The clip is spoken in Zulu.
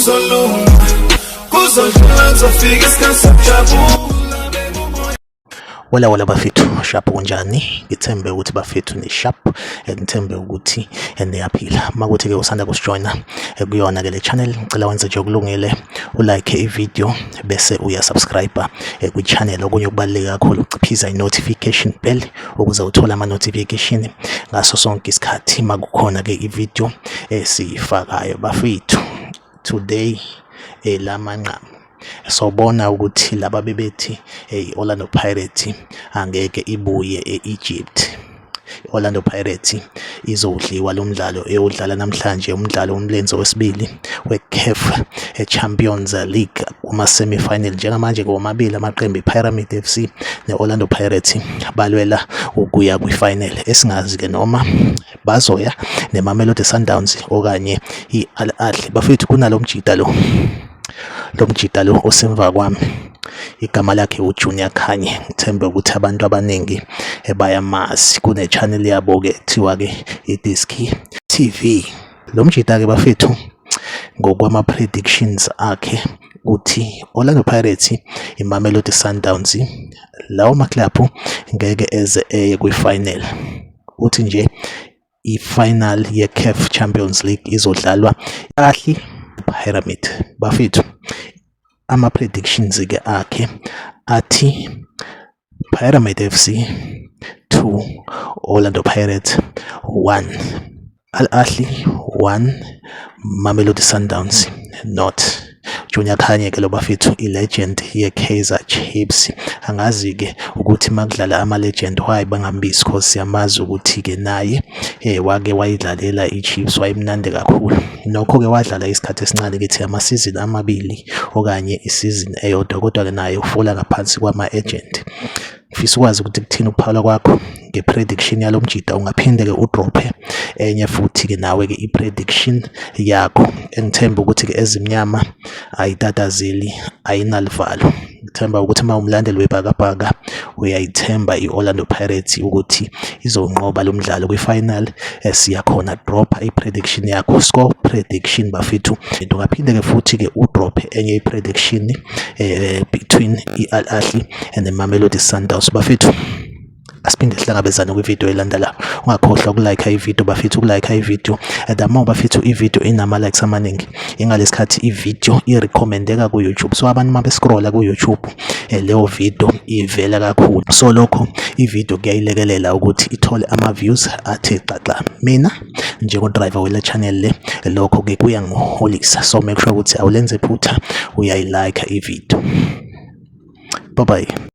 Kuzolunga, kuzodlula, kuzofika isikhathi sokujabula. Wala wala bafethu, sharp kunjani? Ngithembe ukuthi bafethu ni sharp, ngithembe ukuthi niyaphila. Makuthi ke usanda kusijoyina kuyona ke le channel, ngicela wenze nje okulungile, ulike i-video bese uya subscribe kwi channel. Okunye okubaluleke kakhulu uciphiza i-notification bell ukuze uthole ama-notification ngaso sonke isikhathi makukhona ke i-video esiyifakayo bafethu. Today elamanqamu sobona ukuthi laba bebethi i-Orlando Pirates angeke ibuye e-Egypt. I-Orlando Pirates izodliwa lo mdlalo eyodlala namhlanje, umdlalo womlenze wesibili we-CAF Champions League kuma-semi-final. Njengamanje womabili amaqembu i-Pyramid FC ne-Orlando Pirates balwela ukuya kwi-final, esingazi-ke noma bazoya neMamelodi Sundowns okanye i-Al Ahly. Bafethu, kunalo mjita lo, lo mjita lo osemva kwami, igama lakhe uJunior Khanye. Ngithembe ukuthi abantu abaningi bayamazi. Kune-channel yabo-ke kuthiwa-ke i-Diski TV. Lo mjita-ke bafethu, ngokwama-predictions akhe uthi Orlando Pirates, iMamelodi Sundowns, lawo maklabhu ngeke eze eye kwi-final. Uthi nje i-final ye-CAF Champions League izodlalwa Ahly Pyramid. Bafethu, ama-predictions ke akhe athi Pyramid FC 2, Orlando Pirates 1, Al Ahly 1, Mamelodi Sundowns not. Junior Khanye ke lo bafethu, i-legend ye-Kaizer Chiefs. Angazi-ke ukuthi makudlala ama-legend why bangambizi, cause siyamazi ukuthi-ke naye wake wayidlalela i-Chiefs, wayemnandi kakhulu. Nokho-ke wadlala isikhathi esincane, kithi amasizini amabili okanye isizini eyodwa, kodwa-ke naye ufola ngaphansi kwama-agent. Ngifisa ukwazi ukuthi kuthini ukuphawula kwakho nge-prediction yalo mjida. Ungaphinde-ke udrophe enye futhi-ke nawe-ke i-prediction yakho. Engithemba ukuthi-ke ezimnyama ayitatazeli, ayinalivalo. Ngithemba ukuthi uma umlandeli webhakabhaka uyayithemba i-Orlando Pirates ukuthi izonqoba lo mdlalo kwi-final esiyakhona. Dropha i-prediction yakho, score prediction bafethu. Ungaphinde-ke futhi-ke udrophe enye i-prediction between i-Al Ahly and the Mamelodi Sundowns. Bafethu, asiphinde sihlangabezane kwividiyo elandelayo. Ungakhohlwa ukulike ividiyo bafethu, ukulike ividiyo. The more bafethu ividiyo inama-likes amaningi, ingalesi ividiyo i-recommendeka ku-YouTube, so abantu uma bescrolla ku-YouTube leyo video ivela kakhulu, so lokho ividiyo kuyayilekelela ukuthi ithole ama-views athe xaxa. Mina njengo-driver wele channel le, lokho-ke kuyangiholisa, so make sure ukuthi awulenze iphutha, uyayilike ividiyo. Bye bye.